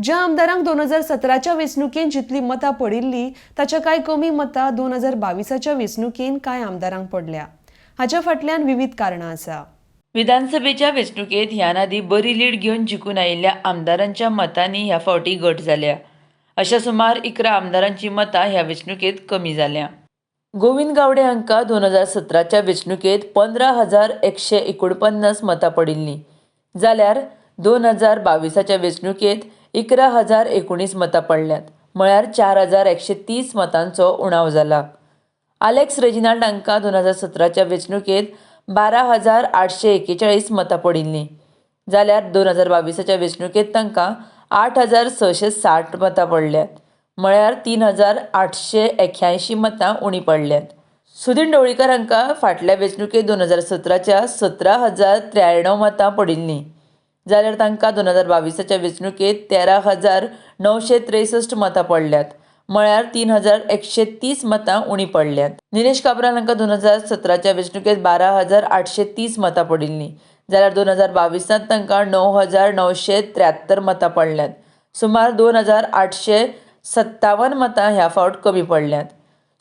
ज्या आमदारांक 2017च्या वेंचणुकेंत जितली मतां पडिल्ली ताच्या कांय कमी मतां 2022च्या वेंचणुकेंत कांय आमदारांक पडल्या. हाच्या फाटल्यान विविध कारणां आसा. विधानसभेच्या वेंचणुकेंत ह्यान आदीं बरी लीड घेवन जिखून आयिल्ल्या आमदारांच्या मतांनी ह्या फावटी घट जाल्या. अशा सुमार 11 आमदारांची मतां ह्या वेंचणुकेंत कमी जाल्या. गोविंद गावडे हांकां 2017च्या वेंचणुकेंत 15,149 मतां पडिल्लीं, जाल्यार 2022च्या वेंचणुकेंत 11,019 मतां पडल्यांत, म्हळ्यार 4,130 मतांचो उणाव जाला. आलेक्स रेजिनाल्ड हांकां 2017च्या वेंचणुकेंत 12,841 मतां पडिल्लीं, जाल्यार 2022च्या वेंचणुकेंत तांकां 8,660 मतां पडल्यांत, म्हळ्यार 3,881 मतां उणीं पडल्यांत. सुदीन ढवळीकर हांकां फाटल्या वेंचणुकेंत 2017च्या 17,093 मतां पडिल्लीं, जाल्यार तांकां 2022च्या वेंचणुकेंत 13,963 मतां पडल्यांत, म्हळ्यार 3,130 मतां उणीं पडल्यांत. निलेश काब्राल हांकां 2017च्या वेंचणुकेंत 12,830 मतां पडिल्लीं, जाल्यार 2022 तांकां 9,973 मतां पडल्यांत. सुमार 2,857 मतां ह्या फावट कमी पडल्यांत.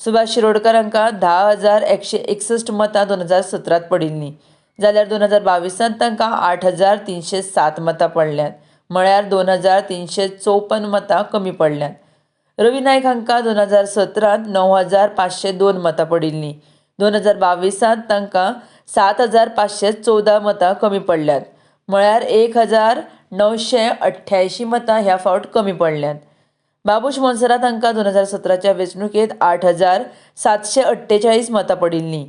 सुभाष शिरोडकर हांकां 10,161 मतां 2017 पडिल्लीं, जाल्यार 2022 तांकां 8,307 मतां पडल्यांत, म्हळ्यार 2,354 मतां कमी पडल्यांत. रवी नायक हांकां 2017 9,502 मतां पडिल्लीं, 2022 तांकां 7,514 मतां कमी पडल्यांत, म्हळ्यार 1,988 मतां ह्या फावट कमी पडल्यांत. बाबूश मोन्सेरात हांकां 2017च्या वेंचणुकेंत 8,748 मतां पडिल्लीं,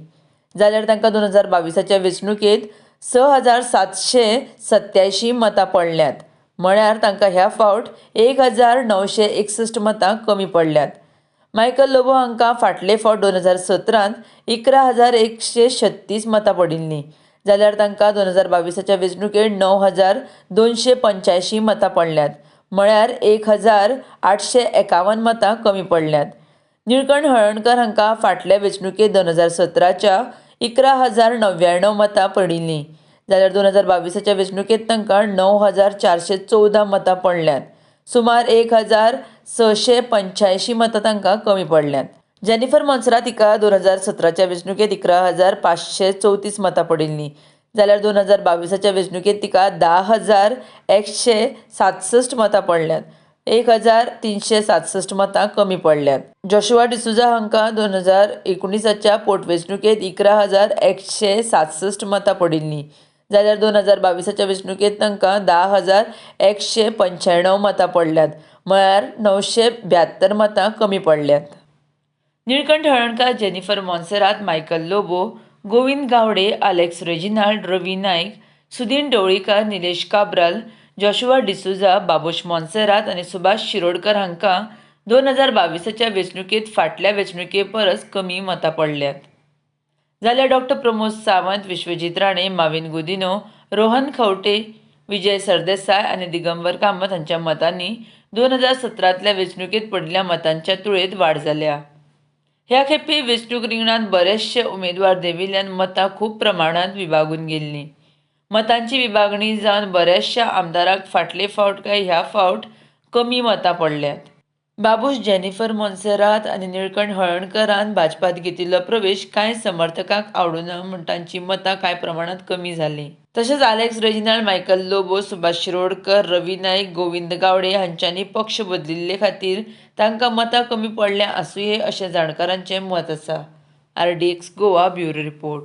जाल्यार तांकां 2022च्या वेंचणुकेंत 6,787 मतां पडल्यांत, म्हळ्यार तांकां ह्या फावट 1,961 मतां कमी पडल्यांत. मायकल लोबो हांकां फाटले फावट 2017 11,136 मतां पडिल्लीं, जाल्यार तांकां 2022च्या वेंचणुकेंत 9,285 मतां पडल्यांत, म्हळ्यार 1,851 मतां कमी पडल्यांत. निळकंठ हळर्णकर हांकां फाटल्या वेंचणुकेंत 2017च्या 11,099 मतां पडिल्लीं, जाल्यार 2022च्या वेंचणुकेंत तांकां 9,414 मतां पडल्यांत, सुमार 1,685 मतां तांकां कमी पडल्यांत. जेनिफर मोन्सेरात हिका 2017च्या वेंचणुकेंत 11,534 मतां पडिल्लीं, जाल्यार 2022च्या वेंचणुकेंत तिका 10,167 मतां पडल्यांत, 1,367 मतां कमी पडल्यांत. जोशुआ डिसुजा हांकां 2019च्या पोटवेंचणुकेंत 11,167 मतां पडिल्लीं, जाल्यार 2022च्या वेंचणुकेंत तांकां 10,195 मतां पडल्यांत, म्हळ्यार 972 मतां कमी पडल्यांत. Nilkanth Halarnkar, Jennifer Monserrate, Michael Lobo, Govind Gawde, Alex Reginald, Ravi Naik, Sudin Dhavalikar, Nilesh Cabral, Joshua D'Souza, Babush Monserrate आनी सुभाष शिरोडकर हांकां 2022च्या वेंचणुकेंत फाटल्या वेंचणुके परस कमी मतां पडल्यांत. जाल्यार डॉक्टर प्रमोद सावंत, विश्वजीत राणे, माविन गुदिन्हो, रोहन खंवटे, विजय सरदेसाय आनी दिगंबर कामत हांच्या मतांनी 2017तल्या वेंचणुकेंत पडिल्ल्या मतांच्या तुळेंत वाड जाल्या. ह्या खेपे वेंचणूक रिंगणांत बरेचशे उमेदवार देंविल्ल्यान मतां खूब प्रमाणांत विभागून गेल्लीं. मतांची विभागणी जावन बऱ्याचशा आमदारांक फाटले फावट काय ह्या फावट कमी मतां पडल्यांत. बाबूश, जेनिफर मोन्सेरात आनी निळकंठ हळर्णकरान भाजपांत घेतिल्लो प्रवेश कांय समर्थकांक आवडूना म्हूण तांची मतां कांय प्रमाणांत कमी जालीं. तशेंच Alex Reginald, Michael Lobo, Subhash Shirodkar, Ravi Naik, Govind Gaude हांच्यांनी पक्ष बदलिल्ले खातीर तांकां मतां कमी पडल्या आसुये अशें जाणकारांचें मत आसा. RDX Goa bureau report.